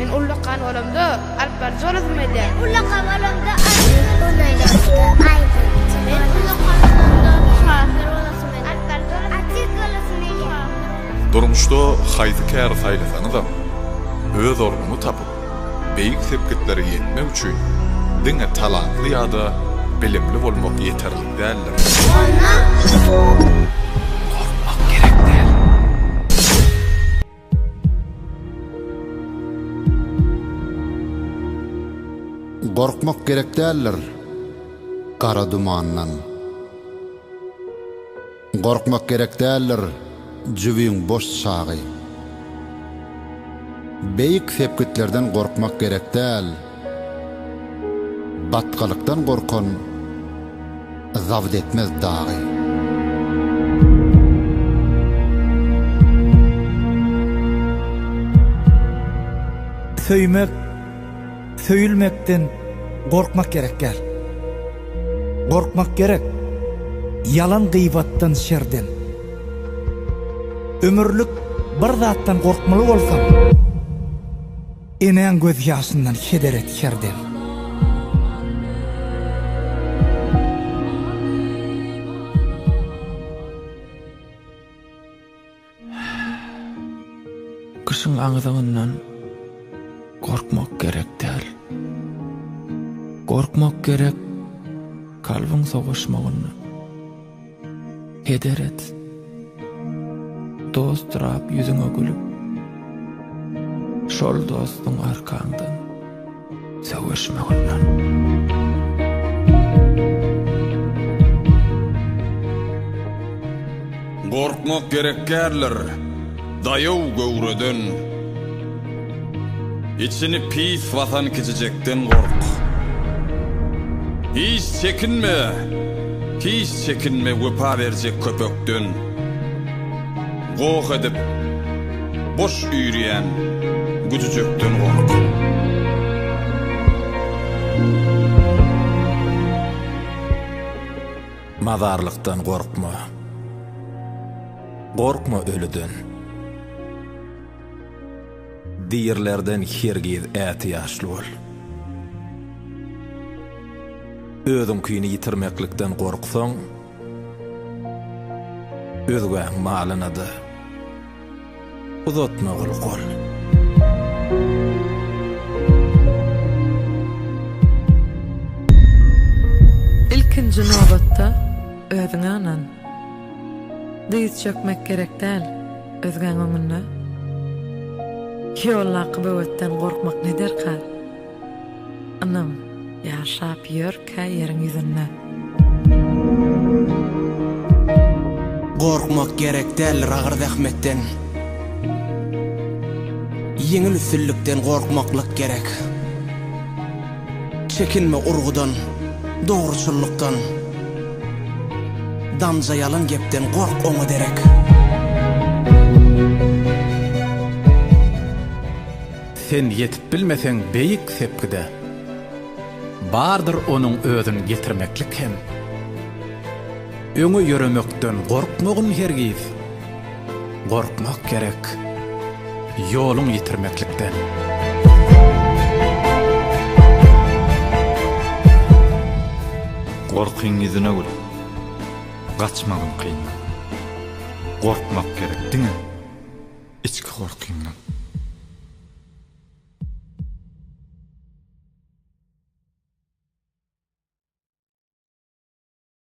Men ullakan bolamda alyp baryjy bolasym gelýär. Men ullakan bolamda aýdymçy. Men ullakan bolamda şahyr bolasym gelýär. Alyp baryjy bolasym Artist bolasym gelýär. Durmuşda haýsy käri saýlasaňyzam, öz ornuňy tapyp, beýik sepgitlere ýetmek üçin diňe talantly ýa-da bilimli bolmak ýeterlik däldir. Onda Gorkmak gerek däl. Gorkmak gerek däldir gara dumandan. Gorkmak gerek däldir jübiň boş çagy. Beýik sepgitlerden gorkmak gerek däl. Batgalykdan gorkan zabt etmez dagy. Söýmek, söýülmekden gorkmak gerek däl. Gorkmak gerek ýalan gybatdan şerden. Ömürlik bir zatdan gorkmaly bolsaň. Enäň gözýaşyndan heder et herdem. Gyşyň aňzagyndan gorkmak gerek däl. Gorkmak gerek kalbyň sowaşmagyndan. Heder et. Dosturap ýüzüňe gülüp, Şol dostuň arkaňdan sögüşmeginden. Gorkmak gerek däldir daýaw göwreden. Içini pis basan kiçijekden gork. Hiç çekinme, hiç çekinme wepa berjek köpekden. Goh edip, boş üýrýän güjüjekden gork. Mazarlykdan gorkma. Gorkma ölüden. Dirilerden hergiz ätiýaçly bol. Özüňkini ýitirmeklikden gorksaň, özgäň malyna-da uzatmagyl gol. Ilkinji nobatda özüňe ynan. Dyz çökmek gerek däl özgäň öňünde. Ýoldaky böwetden gorkmak ne derkar. Ynam ýaşap ýörkä ýeriň ýüzünde. Gorkmak gerek däldir agyr zähmetden. Ýeňil üstünlikden gorkmaklyk gerek. Çekinme urgudan, dogruçyllykdan. Damja ýalan gepden gork oňa derek. Sen ýetip bilmeseň beýik sepgide, Bardyr onuň özün getirmeklik hem. Öňe ýöremekden gorkmagyn hergiz, Gorkmak gerek ýoluň ýitirmeklikden. Gorkyň ýüzüne gül, gaçmagyn kyndan. Gorkmak gerek diňe içki gorkyňdan.